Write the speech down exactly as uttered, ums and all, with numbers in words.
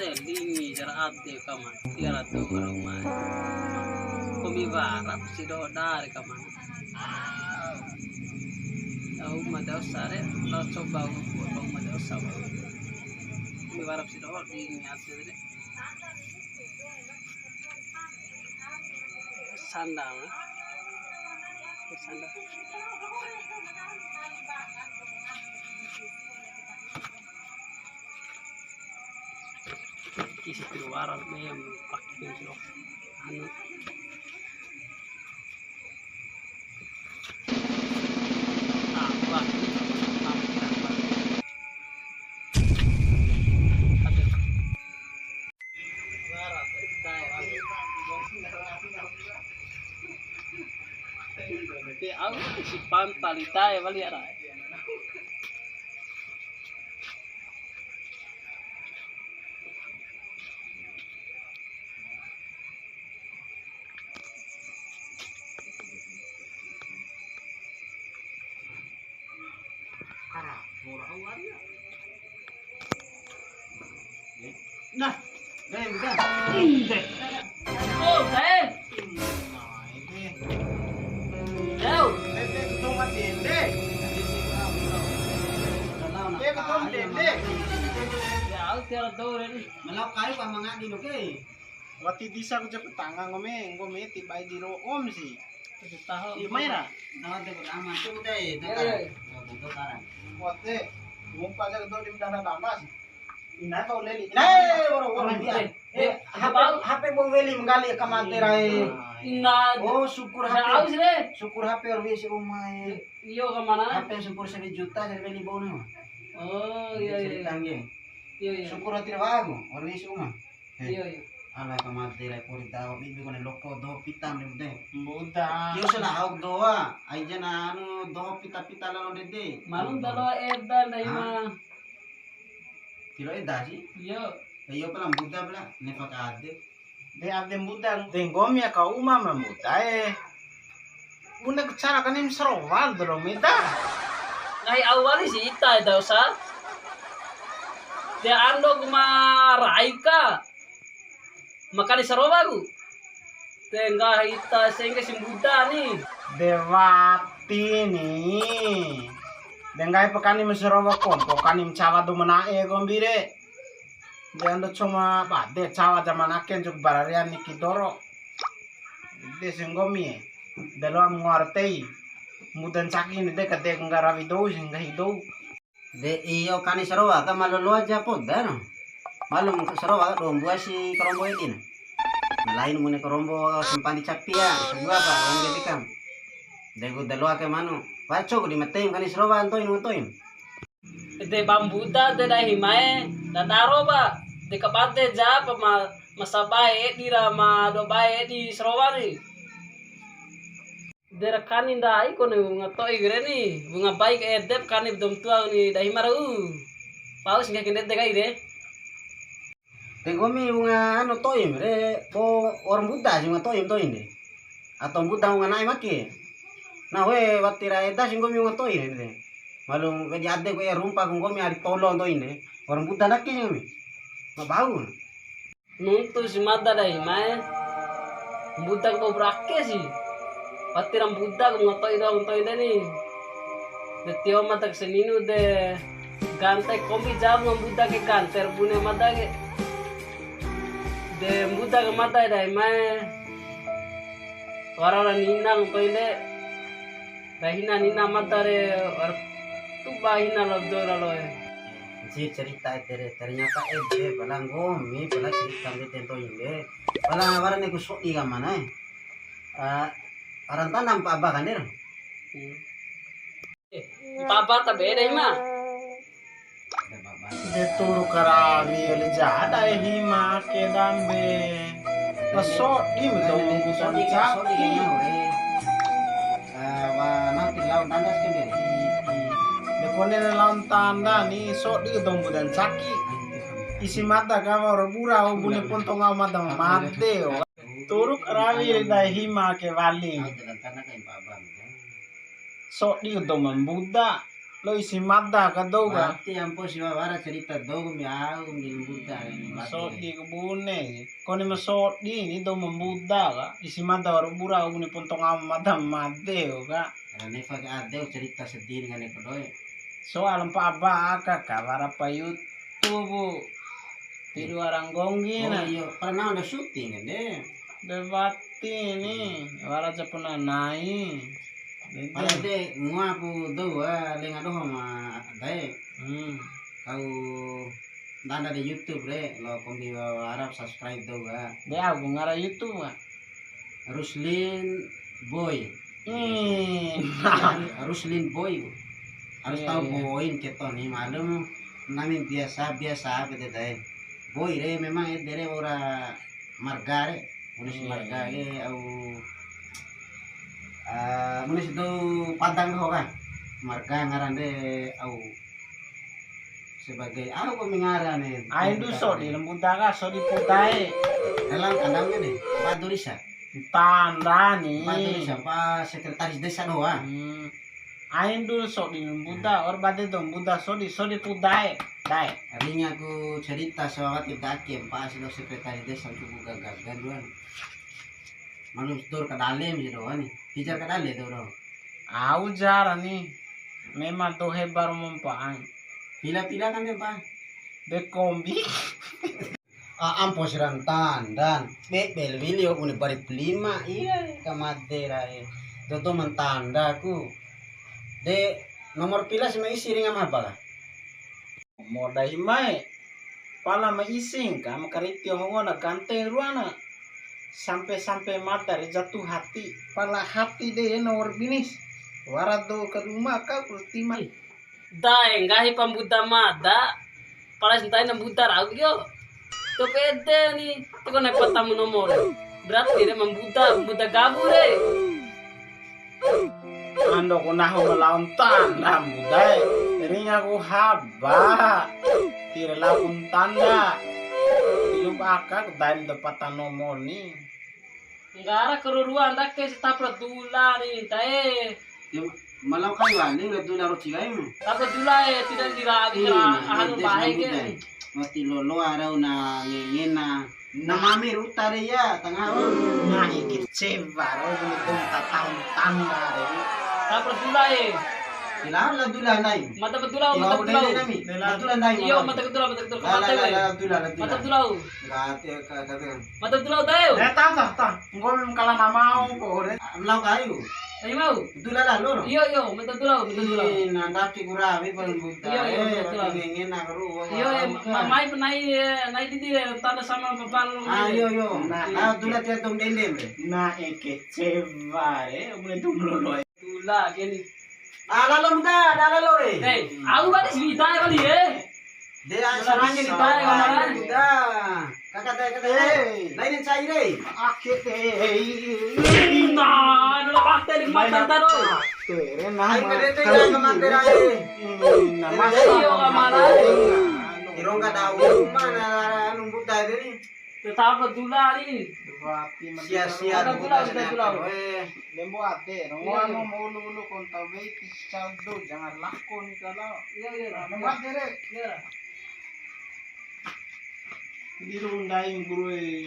Lingi jara ade kama, tiara tu kalau mai. Komi barap si doho dari kama. Au mada usare, tau coba ukur, au mada usare. Komi barap si doho lingi ade re. Sandang. Sandang. Kisi keluar, me, pakai, anu. Apa? Apa? Au si panta litae wali ara. Nah, deh, udah. Inde. Oh, deh. Nah, ini. Jauh. Eh, eh, ketua mati, deh. Eh, ketua mati, deh. Ya, aku tiada tahu, deh. Malau kayu apa mangadi, oke? Wati disa ku japu tanga ngome, ngome ti bai di ro'om si. Tahu. Di mai ra? Nah, te pertama tu deh, iya, iya. Wate, ngumpa aja ketua di dana dana si. Ina kau leli. Nah, baru, baru dia. Eh, eh, H P, H P bau weli menggali ke mate rai. Nah, oh, syukur H P. Nah, aus deh. Syukur H P orang isi umai. Iyo, ke mana? H P syukur seri juta dari weli bau nih. Oh, iya, iya. Cerita nggih. Iya, iya. Syukur hati aku, orang isi umai. Iya, iya. Ala ka made rai pori dawa bibi kone loko doho pita mde mde. Mbuda. Tio sala au doa, ai jana anu doho pita-pita lalo dede. Malum talo eda ndai ma. Tilo eda si? Iya. Iyo pala mbuda pala, nefa ka ade. De ade mbuda. De nggomi aka uma ma mbuda e. Bune ku cara kani ma sarowa doro meda. Ngai au wali si ita eda usa. De ando ku ma rai ka. Ma kani sarowa ku. De nggahi ita sengge si mbuda ni. De wati ni. De nggahi pa kani ma sarowa kompo kani ma cawa dou ma na'e kombi re. De ando coma bade cawa jaman ake njuk bararian niki doro. De si nggomi e. De loa ma ngoa ra tei. Mbuda ncaki ni de kade nggarawi dou si nggahi dou. De iyo kani sarowa ka ma loloa ja poda no. Malum sarowa ka dua mbua si karombo edi na. Na lain bune karombo sampandi capi ya, sabua pa, wangge tikam. De ku da loa ke manu. Waco ku di ma tei ma kani sarowa ntoin, ntoin. Ede ba mbuda de dahi mae, dadaro ba, de kabade ja pa ma, ma sabae edi ra ma do bae edi sarowa ni. De ra kani ndai kone wunga to'i re ni, wunga bai ke ede pa kani dou ma tua ni dahi mara u. Paus nggahi ke ndede kai re. Te nggomi wunga anu to'im re, bo wa'ur mbuda si wunga to'im to'in de. Atau mbuda wunga na'e maki. Na hoe wati ra eda si nggomi wunga to'in de. Malum wedi ade ku e rumpa ku nggomi ari tolo to'in de. Wa'ur mbuda naki si nggomi. Ma bau. Nuntu si mada dahi mae. Mbuda ku bau brake si. Wati ra mbuda ku wunga to'i doho to'in de ni. De tio mada ke saninu de. Gante kombi jabu ma mbuda ke gante ra bune mada ke. De mbuda ke mada dahi mae. Wara ra nina ngkoi de. Ra hina nina mada re wara tuba hina labo dou lalo e. Nci cerita ede re, ternyata ede pala nggomi pala cerita ndede ntoi de. Pala wara ne'e ku sodi ka mana e. Ah, orang tanam pa aba kan de. Hmm. Eh, mpaba ta be dei ma. De turu karawi eli jada e hima ke dambe. Masodi ma dou ma mbuda ncaki. Eh, wa nanti lawan tandas ke de. De kone lawan tanda ni sodi dou ma mbuda ncaki. Isi mada ka wa'ur bura, o bune ponto ngau mada ma made o. Turu karawi eli dae hima ke wali. Sodi dou ma mbuda. Lo isi mada ka dou ka. Wati ampo si wara cerita dou mi au mi mbuda ni made. Sodi ku bune. Kone ma sodi ni dou ma mbuda ka. Isi mada wa'ura bura bune pontong ama mada made ka. Nefa ke ade cerita sedih ngane kedoe. Soal mpa aba aka ka wara pa YouTube. Tidu arang gonggi na. Oh iyo, pernah ada syuting kan de. De wati ni, wara japuna nai. Pala de ngoa pu dou wa lenga doho ma dae. Hmm. Kau ndanda di YouTube re, lo kombi wara subscribe dou wa. De au ngara YouTube wa. Ruslin Boy. Hmm. Ruslin Boy. Harus tahu Boy ke to ni, malum nami biasa biasa bede dae. Boy re memang ede re ora marga re. Munis marga ke au, eh, munis dou Padang doho ka. Marga ngaran de au sebagai au ko mengara ne. Ain du sodi lembuda ka, sodi pudae. Dalam kandangnya deh, Pak Durisa. Tanda ni. Pak Durisa, Pak Sekretaris Desa doho. Hmm. Ain du sodi mbuda, or bade dou mbuda sodi, sodi pu dae, dae. Ringa ku cerita sawati dake mpa si lo sekretaris desa ku gaga gaduan. Manus dor kadale mi do ani. Pijar kadale do do. Au jara ni. Memang to hebar mompaan. Pila-pila kan de, Pak? De kombi. A ampo siran tandan, bebel wili o bune bari pelima, iya, kamade ra e. Dodo mantanda ku. De, nomor pila si ma isi ringa ma bala. Moda himae, pala ma ising ka, ma kariti hongo na ganteng ruana. Sampe-sampe mada re jatuh hati, pala hati de nomor binis. Wara dou ka ruma ka ultima. Dae, nggahi pa mbuda mada, pala santai na mbuda rau kio. To pede ni, to kone patamu nomor. Berarti re ma mbuda, mbuda gabu re. Ando ku nahu ma laon tanda mbuda e. Ringa ku haba. Tira laon tanda. Tilu aka ku dae ma da pata nomor ni. Nggara karurua ndake si tapra dula ni, tae. Ya, malau kai wali, udah dula roti kai mu. Tapra dula e, tidak dira, dira, anu bahe ke. Mati lolo arau na ngengena. Na mami ruta re ya, tengah. Na iki ceva, ro, ini tuh tak tahu tanda re. Tapra dula e. Bilang lah dula nai. Mata betul lah, mata betul lah. Dula nai. Iyo, mata betul lah, mata betul. Mata betul lah, mata betul lah. Mata betul lah, tae. Eh, tah, tah, tah. Nggomi ma kala na mau ko re. Am lao kayu. Ayo mau. Dula lalo ro. Iyo, iyo, mata dula, mata dula. Ih, nandaki kurawi paling buta. Iyo, iyo, mata dula. Ngenge na karu. Iyo, iyo, ma-, mai penai, eh, nai didi, eh, tanda sama papal. Ah, iyo, iyo. Nah, dula tiap tong dendem re. Na eke ceva re, bune tum lolo. Dula keni. Ah, lalo muda, dah lalo re. Eh, au bani si ita kali e. De, ah, sarangnya di bawah, muda. Kakak teh, kakak teh. Lain yang cair, eh. Ake, eh. Nah, dulu pate di mata taro. Tere nama. Ayo, kade teh, jangan mati, rai. Nama. Iyo, kamana? Irong kada umum mana, nunggu tadi nih. Tetap dula ni. Sia-sia. Mata dula, mata dula. Lembo ade, no. Iya, iya. Anu mau ulu-ulu kon tau wei ki saldo, jangan lakon kalau. Iya, iya. Nah, nomor dere. Iya. Di ru ndai guru e.